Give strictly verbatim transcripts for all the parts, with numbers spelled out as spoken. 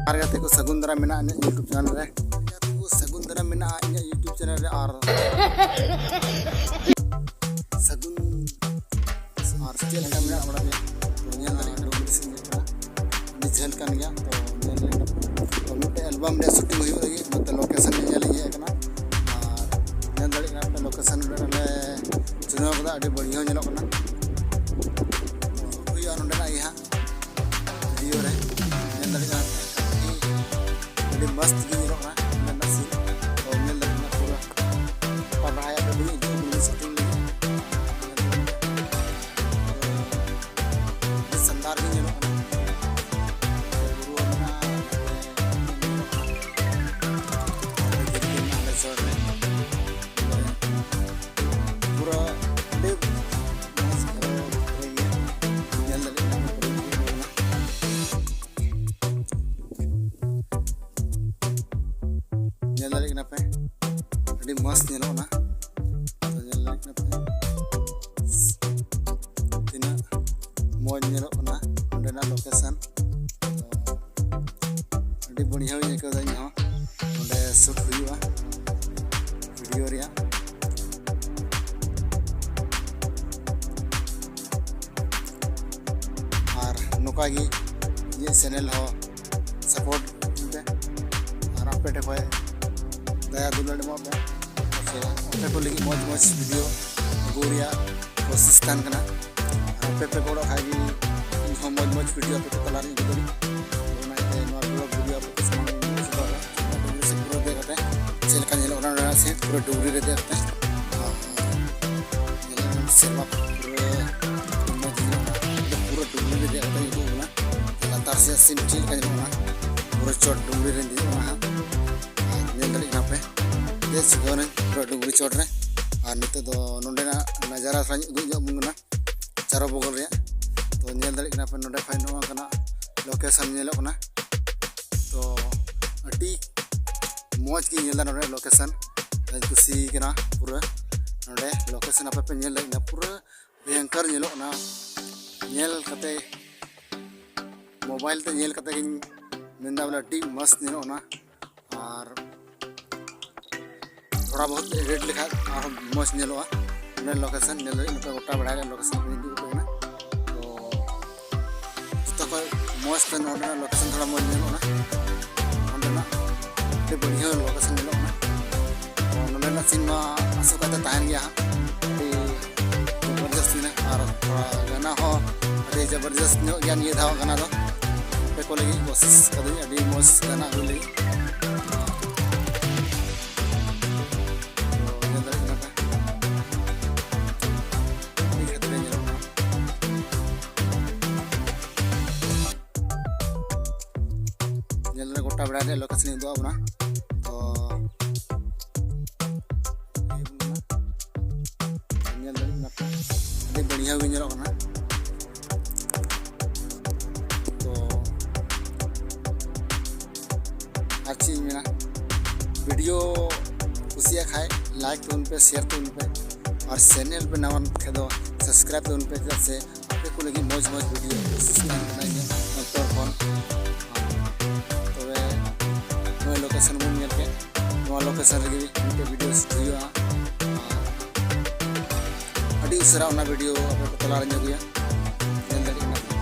ᱟᱨ ᱜᱟᱛᱮ ᱠᱚ, ᱥᱟᱹᱜᱩᱱ ᱫᱟᱨᱟᱢ ᱢᱮᱱᱟᱜᱼᱟ ᱤᱧᱟᱹᱜ YouTube channel ᱨᱮ᱾ ᱜᱟᱛᱮ ᱠᱚ, ᱥᱟᱹᱜᱩᱱ ᱫᱟᱨᱟᱢ ᱢᱮᱱᱟᱜᱼᱟ ᱤᱧᱟᱹᱜ YouTube channel ᱨᱮ᱾ ᱟᱨ ᱥᱟᱹᱜᱩᱱ, ᱟᱨ ᱪᱮᱫ ᱞᱮᱠᱟ ᱢᱮᱱᱟᱜ ᱵᱟᱲᱟ ᱯᱮᱭᱟ? ᱛᱚ, ᱧᱮᱞ ᱫᱟᱲᱮᱭᱟᱜ ᱠᱟᱱᱟ, ᱰᱩᱝᱨᱤ ᱥᱮᱫ ᱤᱧ ᱦᱮᱡ ᱠᱟᱱᱟ, ᱟᱹᱰᱤ ᱡᱷᱟᱹᱞ ᱠᱟᱱ ᱜᱮᱭᱟ᱾ ᱛᱚ, ᱧᱮᱞ ᱫᱟᱲᱮᱭᱟᱜ ᱠᱟᱱᱟ, ᱛᱚ, ᱢᱤᱫᱴᱮᱡ album ᱨᱮᱭᱟᱜ shooting ᱦᱩᱭᱩᱜ ᱞᱟᱹᱜᱤᱫ ᱱᱚᱛᱮ location ᱧᱮᱧᱮᱞ ᱤᱧ ᱦᱮᱡ ᱟᱠᱟᱱᱟ᱾ ᱟᱨ ᱧᱮᱞ ᱫᱟᱲᱮᱭᱟᱜ ᱠᱟᱱᱟ ᱯᱮ, location ᱱᱚᱰᱮ ᱞᱮ ᱪᱩᱱᱟᱹᱣ ᱠᱟᱫᱟ, ᱟᱹᱰᱤ ᱵᱟᱹᱲᱤᱡ ᱦᱚᱸ ᱧᱮᱞᱚᱜ ᱠᱟᱱᱟ᱾ ᱛᱚ, ᱦᱩᱭᱩᱜᱼᱟ ᱱᱚᱰᱮᱱᱟᱜ ᱜᱮ ᱦᱟᱸᱜ᱾ Video ᱨᱮ ᱧᱮᱞ ᱫᱟᱲᱮᱭᱟᱜ ᱠᱟᱱᱟ ᱯᱮ, ᱟᱹᱰᱤ ᱢᱚᱥᱛ ᱜᱮ ᱧᱮᱞᱚᱜ ᱠᱟᱱᱟ ᱚᱸᱰᱮᱱᱟᱜ scene᱾ ᱛᱚ ᱧᱮᱞ ᱫᱟᱲᱮᱭᱟᱜ ᱠᱟᱱᱟ ᱯᱩᱨᱟᱹ ᱯᱟᱲᱦᱟᱭᱟ ᱠᱚ ᱫᱩᱲᱩᱵ ᱦᱤᱡᱩᱜ ᱠᱟᱱᱟ shooting ᱞᱟᱹᱜᱤᱫ᱾ ᱟᱹᱰᱤ ᱥᱟᱱᱫᱟᱨ ᱜᱮ ᱧᱮᱞᱚᱜ ᱠᱟᱱᱟ᱾ ᱵᱩᱨᱩ ᱢᱮᱱᱟᱜᱼᱟ, ᱚᱸᱰᱮ ᱧᱮᱞᱚᱜ ᱠᱟᱱᱟ᱾ ᱟᱹᱰᱤ ᱫᱤᱱ ᱨᱮᱱᱟᱜ ᱚᱸᱰᱮ ᱥᱩᱨ ᱨᱮ᱾ ᱯᱩᱨᱟᱹ ᱟᱹᱰᱤ ᱢᱚᱡᱽ ᱯᱩᱨᱟᱹ ᱧᱮᱞ ᱫᱟᱲᱮᱭᱟᱜ ᱠᱟᱱᱟ ᱯᱩᱨᱟᱹ view ᱠᱟᱱᱟ᱾ ᱧᱮᱞ ᱫᱟᱲᱮᱭᱟᱜ ᱠᱟᱱᱟ ᱯᱮ, ᱟᱹᱰᱤ ᱢᱚᱡᱽ ᱧᱮᱞᱚᱜ ᱠᱟᱱᱟ᱾ ᱛᱚ ᱧᱮᱞ ᱫᱟᱲᱮᱭᱟᱜ ᱠᱟᱱᱟ ᱯᱮ ᱛᱤᱱᱟᱹᱜ ᱢᱚᱡᱽ ᱧᱮᱞᱚᱜ ᱠᱟᱱᱟ ᱚᱸᱰᱮᱱᱟᱜ location᱾ ᱛᱚ ᱟᱹᱰᱤ ᱵᱟᱹᱲᱤᱭᱟᱹᱧ ᱟᱹᱭᱠᱟᱹᱣ ᱫᱟ ᱤᱧ ᱦᱚᱸ ᱱᱚᱸᱰᱮ shoot ᱦᱩᱭᱩᱜᱼᱟ video ᱨᱮᱭᱟᱜ᱾ ᱟᱨ ᱱᱚᱝᱠᱟ ᱜᱮ ᱤᱧᱟᱹᱜ channel ᱦᱚᱸ support ᱯᱮ ᱟᱨ ᱟᱯᱮ ᱴᱷᱮᱱ ᱠᱷᱚᱱ ᱫᱟᱭᱟ ᱫᱩᱞᱟᱹᱲ ᱮᱢᱚᱜ ᱯᱮ᱾ ᱥᱮ ᱟᱯᱮ ᱠᱚ ᱞᱟᱹᱜᱤᱫ ᱢᱚᱡᱽ ᱢᱚᱡᱽ video ᱟᱹᱜᱩ ᱨᱮᱭᱟᱜ ᱠᱳᱥᱤᱥ ᱛᱟᱦᱮᱱ ᱠᱟᱱᱟ᱾ ᱟᱨ ᱟᱯᱮ ᱯᱮ ᱜᱚᱲᱚ ᱠᱷᱟᱡ ᱜᱮ ᱤᱧ ᱦᱚᱸ ᱢᱚᱡᱽ ᱢᱚᱡᱽ video ᱟᱯᱮ ᱠᱚ ᱛᱟᱞᱟ ᱨᱤᱧ ᱟᱹᱜᱩ ᱫᱟᱲᱮᱭᱟᱜᱼᱟ᱾ ᱚᱱᱟ ᱤᱭᱟᱹᱛᱮ ᱱᱚᱣᱟ vlog video ᱟᱯᱮ ᱠᱚ ᱥᱟᱢᱟᱝ ᱨᱤᱧ ᱩᱫᱩᱜ ᱥᱚᱫᱚᱨ ᱮᱫᱟ᱾ ᱰᱩᱝᱨᱤ ᱥᱮᱫ ᱯᱩᱨᱟᱹ ᱫᱮᱡ ᱠᱟᱛᱮ ᱪᱮᱫ ᱞᱮᱠᱟ ᱧᱮᱞᱚᱜ ᱠᱟᱱᱟ ᱚᱱᱟ ᱥᱮᱫ ᱯᱩᱨᱟᱹ ᱰᱩᱝᱨᱤ ᱨᱮ ᱫᱮᱡ ᱠᱟᱛᱮ ᱧᱮᱞᱚᱜ ᱠᱟᱱᱟ ᱥᱮᱨᱢᱟ ᱯᱩᱨᱟᱹ ᱢᱚᱡᱽ ᱧᱮᱞᱚᱜ ᱠᱟᱱᱟ᱾ ᱯᱩᱨᱟᱹ ᱰᱩᱝᱨᱤ ᱨᱮ ᱫᱮᱡ ᱠᱟᱛᱮ ᱩᱫᱩᱜ ᱠᱟᱱᱟ᱾ ᱞᱟᱛᱟᱨ ᱥᱮᱫ scene ᱪᱮᱫ ᱞᱮᱠᱟ ᱧᱮᱞᱚᱜ ᱠᱟᱱᱟ, ᱯᱩᱨᱟᱹ ᱪᱚᱴ ᱰᱩᱝᱨᱤ ᱨᱮ ᱫᱮᱡᱚᱜ ᱠᱟᱱᱟ ᱦᱟᱸᱜ᱾ ᱟᱨ ᱧᱮᱞ ᱫᱟᱲᱮᱭᱟᱜ ᱠᱟᱱᱟ ᱯᱮ, ᱫᱮᱡ ᱪᱩᱠᱟᱹᱣ ᱱᱟᱹᱧ ᱯᱩᱨᱟᱹ ᱰᱩᱝᱨᱤ ᱪᱚᱴ ᱨᱮ᱾ ᱟᱨ ᱱᱤᱛᱚᱜ ᱫᱚ ᱱᱚᱸᱰᱮᱱᱟᱜ ᱱᱟᱡᱟᱨᱟ ᱛᱷᱚᱲᱟᱧ ᱩᱫᱩᱜ ᱧᱚᱜ ᱟᱵᱚᱱ ᱠᱟᱱᱟ, ᱪᱟᱨᱚ ᱵᱚᱜᱚᱞ ᱨᱮᱭᱟᱜ᱾ ᱛᱚ ᱧᱮᱞ ᱫᱟᱲᱮᱭᱟᱜ ᱠᱟᱱᱟ ᱯᱮ, ᱱᱚᱸᱰᱮ ᱠᱷᱚᱱ ᱱᱚᱣᱟ ᱠᱟᱱᱟ location ᱧᱮᱞᱚᱜ ᱠᱟᱱᱟ᱾ ᱛᱚ ᱟᱹᱰᱤ ᱢᱚᱡᱽ ᱜᱮ ᱧᱮᱞ ᱮᱫᱟ ᱱᱚᱰᱮ location, ᱟᱹᱰᱤ ᱠᱩᱥᱤ ᱠᱟᱱᱟ ᱯᱩᱨᱟᱹ᱾ ᱱᱚᱰᱮ location ᱟᱯᱮ ᱯᱮ ᱧᱮᱞ ᱫᱟᱲᱮᱭᱟᱜ ᱠᱟᱱᱟ, ᱯᱩᱨᱟᱹ ᱵᱷᱚᱭᱚᱝᱠᱚᱨ ᱧᱮᱞᱚᱜ ᱠᱟᱱᱟ᱾ ᱧᱮᱞ ᱠᱟᱛᱮ, mobile ᱛᱮ ᱧᱮᱞ ᱠᱟᱛᱮ ᱜᱤᱧ ᱢᱮᱱᱫᱟ ᱵᱚᱞᱮ ᱟᱹᱰᱤ ᱢᱚᱡᱽ ᱧᱮᱞᱚᱜ ᱠᱟᱱᱟ᱾ ᱟᱨ ᱛᱷᱚᱲᱟ ᱵᱚᱦᱩᱛ edit ᱞᱮᱠᱷᱟᱡ ᱟᱨᱦᱚᱸ ᱢᱚᱡᱽ ᱧᱮᱞᱚᱜᱼᱟ᱾ ᱚᱱᱟ location ᱧᱮᱞ ᱞᱟᱹᱜᱤᱫ ᱱᱚᱛᱮ ᱜᱚᱴᱟ ᱵᱮᱲᱟ ᱨᱮᱭᱟᱜ location ᱵᱚᱱ ᱤᱫᱤ ᱠᱟᱱᱟ᱾ ᱛᱚ ᱡᱚᱛᱚ ᱠᱷᱚᱡ ᱢᱚᱡᱽ ᱛᱮ ᱱᱚᱰᱮᱱᱟᱜ location ᱛᱷᱚᱲᱟ ᱢᱚᱡᱽ ᱧᱮᱞᱚᱜ ᱠᱟᱱᱟ᱾ ᱱᱚᱰᱮᱱᱟᱜ ᱟᱹᱰᱤ ᱵᱟᱹᱲᱤᱭᱟᱹ location ᱧᱮᱞᱚᱜ ᱠᱟᱱᱟ᱾ ᱛᱚ ᱱᱚᱰᱮᱱᱟᱜ scene ᱢᱟ ᱟᱥᱚᱠᱟᱭᱛᱮ ᱛᱟᱦᱮᱱ ᱜᱮᱭᱟ ᱦᱟᱸᱜ, ᱟᱹᱰᱤ ᱡᱚᱵᱚᱨᱡᱚᱥᱛ ᱢᱮᱱᱟᱜᱼᱟ᱾ ᱟᱨ ᱛᱷᱚᱲᱟ ᱜᱟᱱᱟ ᱦᱚᱸ ᱟᱹᱰᱤ ᱡᱚᱵᱚᱨᱡᱚᱥᱛ ᱧᱚᱜ ᱜᱮᱭᱟ ᱱᱤᱭᱟᱹ ᱫᱷᱟᱣ ᱜᱟᱱᱟ ᱫᱚ᱾ ᱟᱯᱮ ᱠᱚ ᱞᱟᱹᱜᱤᱫ ᱠᱳᱥᱤᱥ ᱠᱟᱹᱫᱟᱹᱧ ᱟᱹᱰᱤ ᱢᱚᱡᱽ ᱜᱟᱱᱟ ᱟᱹᱜᱩᱭ ᱞᱟᱹᱜᱤᱫ᱾ ᱛᱚ ᱧᱮᱞ ᱫᱟᱲᱮᱭᱟᱜ ᱠᱟᱱᱟ ᱯᱮ, ᱟᱹᱰᱤ ᱜᱷᱟᱹᱲᱤᱡ ᱛᱮ ᱧᱮᱞᱚᱜ ᱠᱟᱱᱟ᱾ ᱧᱮᱞ ᱨᱮ ᱜᱚᱴᱟ ᱵᱮᱲᱟ ᱨᱮᱭᱟᱜ location ᱤᱧ ᱩᱫᱩᱜ ᱟᱵᱚᱱᱟ᱾ ᱛᱚ ᱧᱮᱞ ᱫᱟᱲᱮᱭᱟᱜ ᱠᱟᱱᱟ ᱯᱮ, ᱟᱹᱰᱤ ᱵᱟᱹᱲᱤᱭᱟᱹ ᱜᱮ ᱧᱮᱞᱚᱜ ᱠᱟᱱᱟ᱾ ᱛᱚ ᱟᱨ ᱪᱮᱫ ᱤᱧ ᱢᱮᱱᱟ, video ᱠᱩᱥᱤᱭᱟᱜ ᱠᱷᱟᱡ like ᱛᱟᱵᱚᱱ ᱯᱮ, share ᱛᱟᱵᱚᱱ ᱯᱮ, ᱟᱨ channel ᱯᱮ ᱱᱟᱣᱟ ᱠᱷᱟᱡ ᱫᱚ subscribe ᱛᱟᱵᱚᱱ ᱯᱮ, ᱪᱮᱫᱟᱜ ᱥᱮ ᱟᱯᱮ ᱠᱚ ᱞᱟᱹᱜᱤᱫ ᱢᱚᱡᱽ ᱢᱚᱡᱽ video ᱠᱩᱥᱤᱥ ᱛᱟᱦᱮᱱ ᱠᱟᱱᱟ ᱤᱧᱟᱹᱜ ᱚᱱᱛᱚᱨ ᱠᱷᱚᱱ᱾ ᱛᱚᱵᱮ ᱱᱚᱣᱟ location ᱵᱚᱱ ᱧᱮᱞ ᱠᱮᱫ, ᱱᱚᱣᱟ location ᱨᱮᱜᱮ ᱢᱤᱫᱴᱮᱡ video shoot ᱦᱩᱭᱩᱜᱼᱟ᱾ ᱟᱨ ᱟᱹᱰᱤ ᱩᱥᱟᱹᱨᱟ ᱚᱱᱟ video ᱟᱯᱮ ᱠᱚ ᱛᱟᱞᱟ ᱨᱮᱧ ᱟᱹᱜᱩᱭᱟ, ᱧᱮᱞ ᱫᱟᱲᱮᱭᱟᱜ ᱠᱟᱱᱟ ᱯᱮ᱾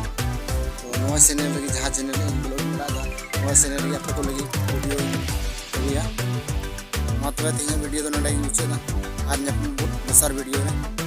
ᱛᱚ ᱱᱚᱣᱟ channel ᱨᱮᱜᱮ, ᱡᱟᱦᱟᱸ channel ᱨᱮ ᱤᱧ vlog ᱤᱧ ᱟᱲᱟᱜ ᱮᱫᱟ, ᱱᱚᱣᱟ channel ᱨᱮᱜᱮ ᱟᱯᱮ ᱠᱚ ᱞᱟᱹᱜᱤᱫ video ᱤᱧ ᱟᱹᱜᱩᱭᱟ᱾ ᱢᱟ ᱛᱚᱵᱮ ᱛᱮᱦᱮᱧᱟᱜ video ᱫᱚ ᱱᱚᱰᱮ ᱜᱤᱧ ᱢᱩᱪᱟᱹᱫᱟ, ᱟᱨ ᱧᱟᱯᱟᱢ ᱵᱚᱱ ᱫᱚᱥᱟᱨ video ᱨᱮ᱾